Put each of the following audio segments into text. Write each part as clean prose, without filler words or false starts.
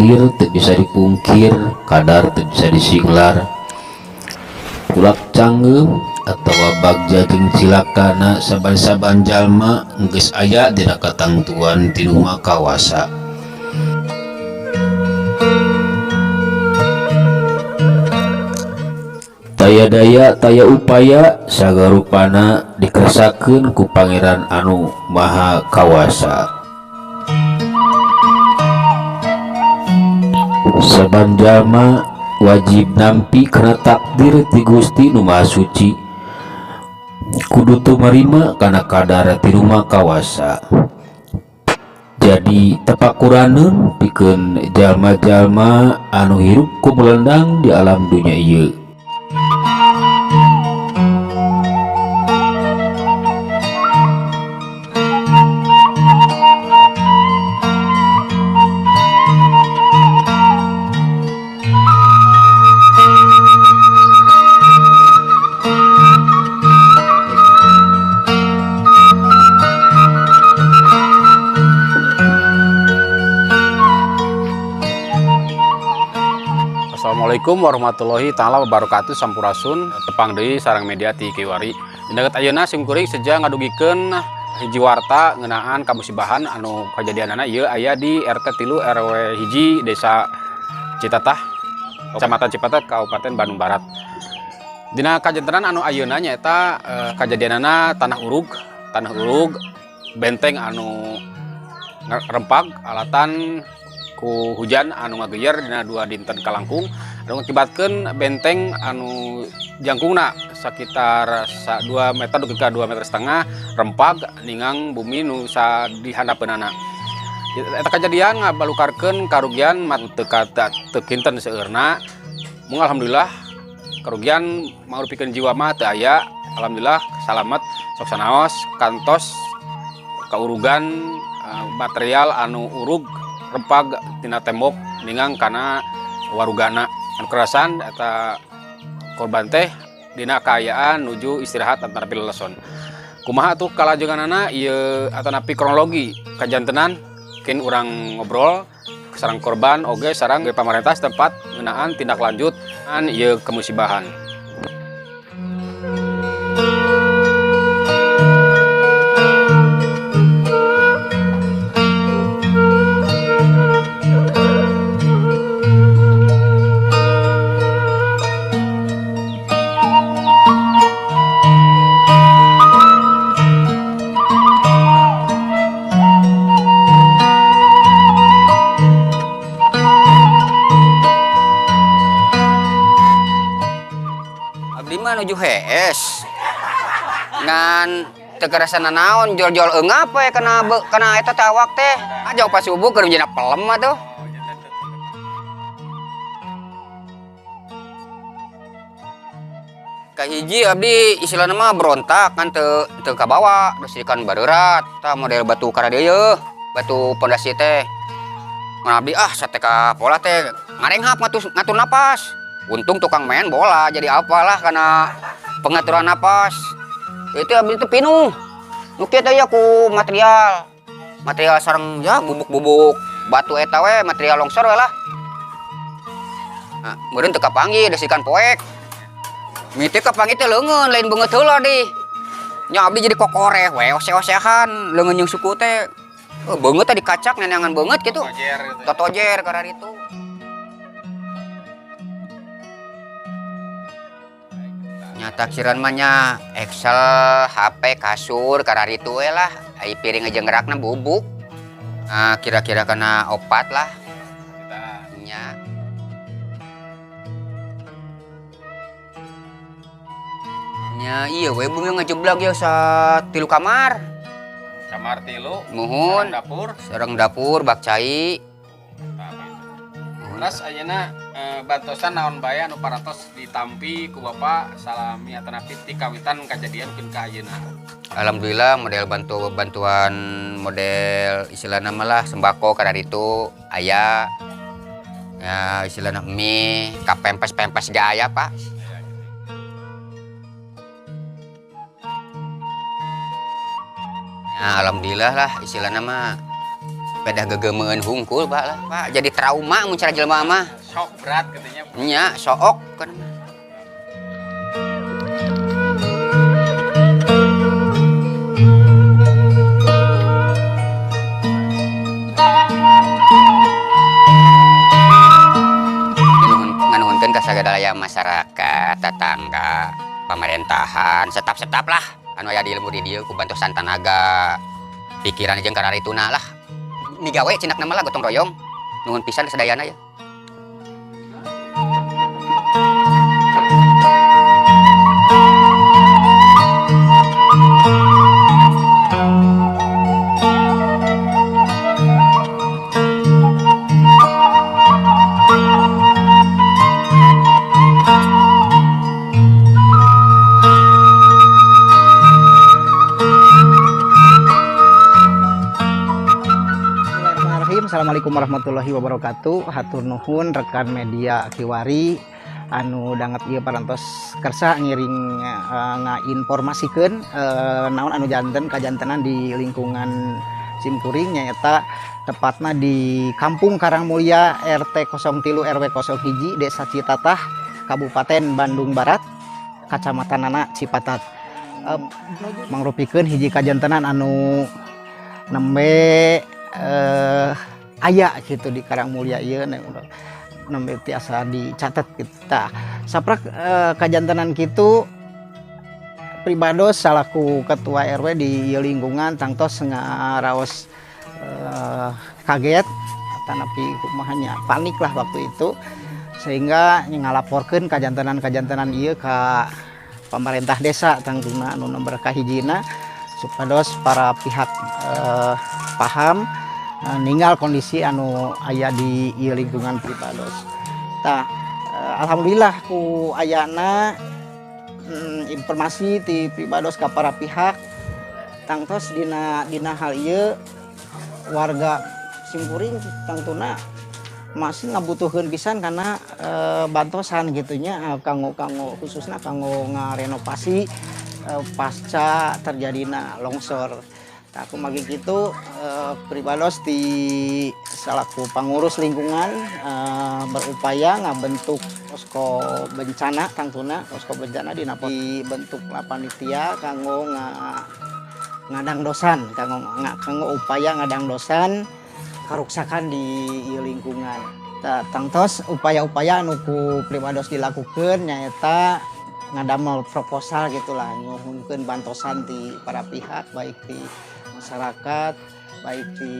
Takdir teu bisa dipungkir, kadar teu bisa disinglar. Kulak canggeum atawa bagja jeung cilakana saban-saban jalma geus aya dina katangtuan ti Nu Maha Kawasa. Taya daya taya upaya sagarupana dikersakeun ku Pangeran anu Maha Kawasa. Saban jalma wajib nampi kana takdir ti Gusti Nu Maha Suci. Kudu tumarima kana kadar ti Nu Maha Kawasa. Jadi tepakuraneun pikeun jalma-jalma anu hirup kumelendang di alam dunya ieu. Assalamualaikum warahmatullahi taala wabarakatuh. Sampurasun, tepang deui sareng media ti Kiwari. Dina ayeuna simkuring seja ngadugikeun hiji warta ngeunaan kamusibahan anu kajadianana ieu aya di RT 3 RW 1 Desa Citatah, Kecamatan Cipatat, Kabupaten Bandung Barat. Dina kajantenan anu ayeuna nyaeta kajadianana tanah urug benteng anu rempag alatan ku hujan anu ngageyer dina 2 dinten kalangkung anu ngakibatkeun benteng anu jangkungna sekitar 2 meter dugi ka 2 meter setengah rempag ningang bumi nu sadihandapeunana. Eta kajadian ngabalukarkeun karugian teu kinten seueurna. Mung alhamdulillah karugian mangrupikeun jiwa mah teu aya. Alhamdulillah salamet sok sanaos kantos kaurugan material anu urug rempag tina tembok ningang kana warugana. Anu kerasan eta korban teh dina kaayaan nuju istirahat antara pileleson. Kumaha tuh kalajenganana ieu atanapi kronologi kajantenan kin urang ngobrol sareng korban oge sareng pamarentah setempat ngeunaan tindak lanjut an ieu kemusibahan. Menuju HS ngan teu karasa naon jol-jol eungap we kana eta teh awak teh jauh pas subuh keur jena pelem atuh. Kahiji abdi istilahna mah berontak kan teu kabawa geus ikan bareurat tah model batu karadieu batu pondasi teh. Ngan abdi sate ka pola teh ngarenghap ngatur napas. Untung tukang main bola jadi apalah karena pengaturan napas. Itu abdi itu pinuh. Nu kieu teh ya ku material. Material sareng ya bubuk-bubuk batu eta we material longsor we lah. Nah, meureun teu kapanggih desikan poek. Miti kapanggih teh leungeun lain beungeut heula di. Nya abdi jadi kokoreh we ose-osehan leungeun jeung suku teh. Beungeut teh dikacak neangan beungeut kitu. Totojer kararitu. Nya taksiran mah nya Excel, HP, kasur kararitu we lah. Ai piring aja ngerakna bubuk. Nah, kira-kira kana 4 lah. Nya. Nya iya we bumi ngejeblag ya sa 3 kamar. Kamar 3. Muhun. Sareng dapur. Sareng dapur bak cai. Terus ayeuna bantosan naon bae anu paratos ditampi ku Bapak salami atanapi ti kawitan kajadian pin ka ayeuna. Alhamdulillah model bantuan model istilahna mah lah sembako kararitu aya. Ya istilahna mie ka pempes-pempes ge aya, Pak. Ya alhamdulillah lah istilahna mah Pedah gegeumeun hungkul, Pak lah. Pak, jadi trauma mun cara jelema mah. Sok berat katanya. Nya, sook kan. Nganuhunkeun ka sagadalaya masyarakat, tetangga, pemerintahan, setap-setap lah anu aya di ilmu di dieu ku bantosan tanaga, pikiran jeung kararituna lah. Migawe cindak nama lah gotong royong. Nuhun pisan sadayana ya. Bismillahirrahmanirrahim. Assalamualaikum warahmatullahi wabarakatuh. Hatur nuhun rekan media Kiwari anu danget ieu parantos kersa ngiring ngainformasikeun naon anu janten kajantenan di lingkungan simkuring, nyaeta tepatna di Kampung Karangmulya RT 03 RW 01 Desa Citatah, Kabupaten Bandung Barat, Kacamatanana Cipatat. Mangrupikeun hiji kajantenan anu nembe aya gitu di Karangmulya ieu nembe tiasa dicatat gitu. Tah, saprak kajantenan kitu pribados salaku ketua RW di ieu lingkungan tangtos ngaraos kaget tanapi kumaha nya, panik lah waktu itu, sehingga ngalaporkeun kajantenan-kajantenan ieu ka pemerintah desa tangtuna anu nomor kahijina supados para pihak paham ninggal kondisi anu aya di ieu lingkungan pribados. Tah, alhamdulillah ku ayana informasi ti pribados ka para pihak tangtos dina hal ieu warga simkuring tangtuna masih ngabutuhkeun pisan karena bantosan gitunya, kanggo kanggo khususna kanggo ngarenovasi pasca terjadina longsor. Tah, kumagi kitu pribados di salaku pangurus lingkungan berupaya ngabentuk posko bencana tangtuna posko bencana dina dibentuk panitia kanggo ngadangdosan kanggo upaya ngadangdosan karuksakan di ieu lingkungan. Tah, tangtos upaya-upaya anu ku pribados dilakukeun nyaeta ngadamel proposal gitulah, nyuhunkeun bantosan di para pihak, baik di masyarakat, baik di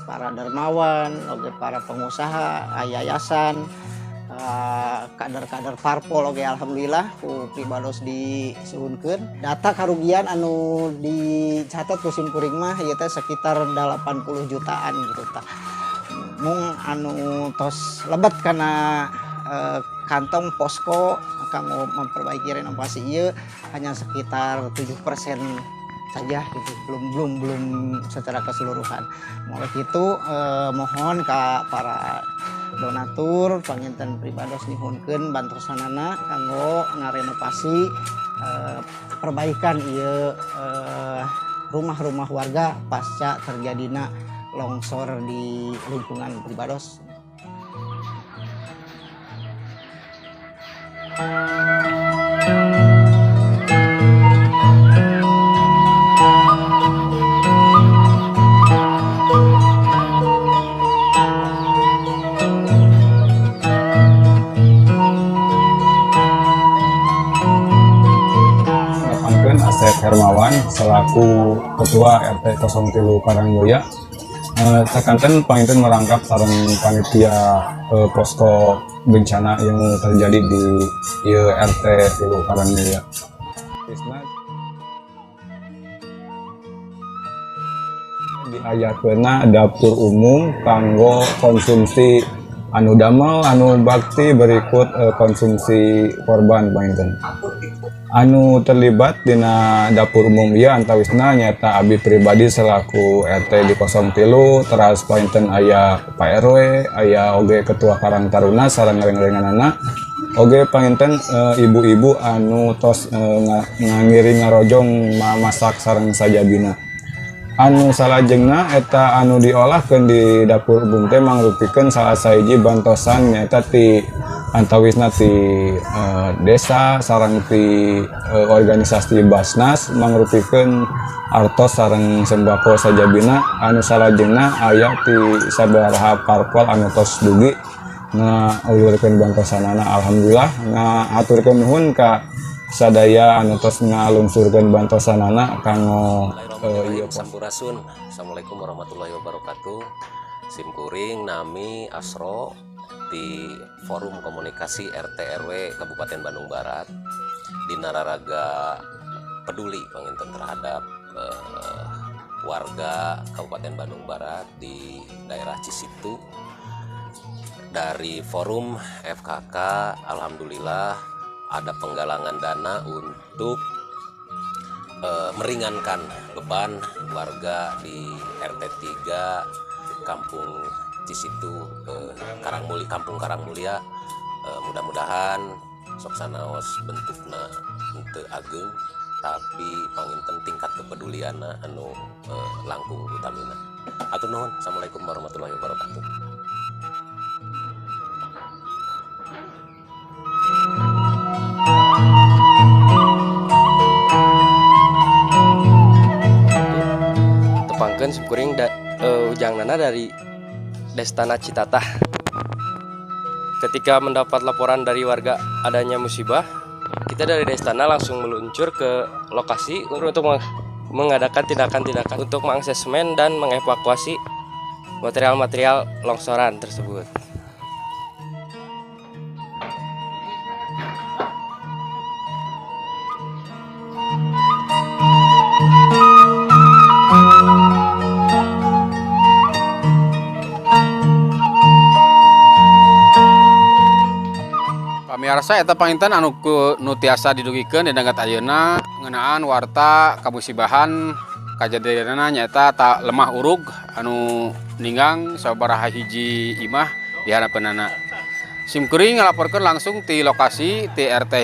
para dermawan, oge para pengusaha, yayasan, kader-kader parpol oge alhamdulillah ku pribados disuhunkeun. Data karugian anu dicatat ku simkuring mah ieu teh sekitar 80 jutaan gitu tah. Mung anu tos lebet kana kantong posko kanggo memperbaiki renovasi ieu hanya sekitar 7% saja gitu, belum secara keseluruhan. Oleh itu mohon ka para donatur panginten pribados nyuhunkeun bantosanana kanggo ngarenovasi perbaikan ieu rumah-rumah warga pasca terjadina longsor di lingkungan pribados. Ngapankeun Asep Hermawan selaku Ketua RT 03 Karangmulya. Sakanten panginten merangkap sareng panitia posko bencana yang terjadi di ieu RT 3 Karangmulya. Krisna diayakeunna dapur umum kanggo konsumsi anu damel anu bakti berikut konsumsi korban panginten. Anu terlibat dina dapur umum ieu antawisna nyaeta abi pribadi selaku RT di 03, teras panginten aya Pak RW, aya oge Ketua Karang Taruna sareng reng-renganana, oge panginten ibu-ibu anu tos ngangiring ngarojong mamasak sareng sajabina. Anu salajengna eta anu diolahkeun di dapur umum teh mangrupikeun salah sahiji bantosan, nyaeta ti antawisna ti desa sareng ti organisasi Baznas, mangrupikeun artos sareng sembako sajabina. Anu salajengna aya ti sabaraha parpol anu tos dugi ngaulurkeun bantosanana. Alhamdulillah, ngahaturkeun nuhun ka sadaya anu tos ngalungsurkeun bantosanana kanggo ieu. Sampurasun. Assalamualaikum warahmatullahi wabarakatuh. Simkuring nami Asro di Forum Komunikasi RT RW Kabupaten Bandung Barat, dina raraga peduli panginten terhadap warga Kabupaten Bandung Barat di daerah Cisitu. Dari Forum FKK, alhamdulillah ada penggalangan dana untuk meringankan beban warga di RT 3 Kampung Cisitu, Karangmuli, Kampung Karangmulia. Mudah-mudahan sok sanaos bentukna henteu ageng, tapi panginten tingkat kepedulianna anu langkung utamina. Hatur nuhun. Assalamualaikum warahmatullahi wabarakatuh. Tepangkeun simkuring da, Ujang Nana dari Destana Citatah. Ketika mendapat laporan dari warga adanya musibah, kita dari Destana langsung meluncur ke lokasi untuk mengadakan tindakan-tindakan untuk mengasesmen dan mengevakuasi material-material longsoran tersebut. Pamiarsa, eta panginten anu ku nu tiasa didugikeun di danget ayeuna ngeunaan warta kamusibahan kajadianna nyaeta ta lemah urug anu ninggang sabaraha hiji imah di harapeunana. Simkuring ngalaporkeun langsung ti lokasi ti RT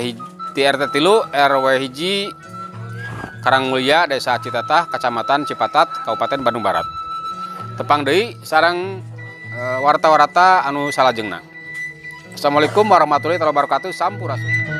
ti RT 3 RW 1 Karangmulia, Desa Citatah, Kecamatan Cipatat, Kabupaten Bandung Barat. Tepang deui sareng warta-warta anu salajengna. Assalamualaikum warahmatullahi wabarakatuh. Sampurasun.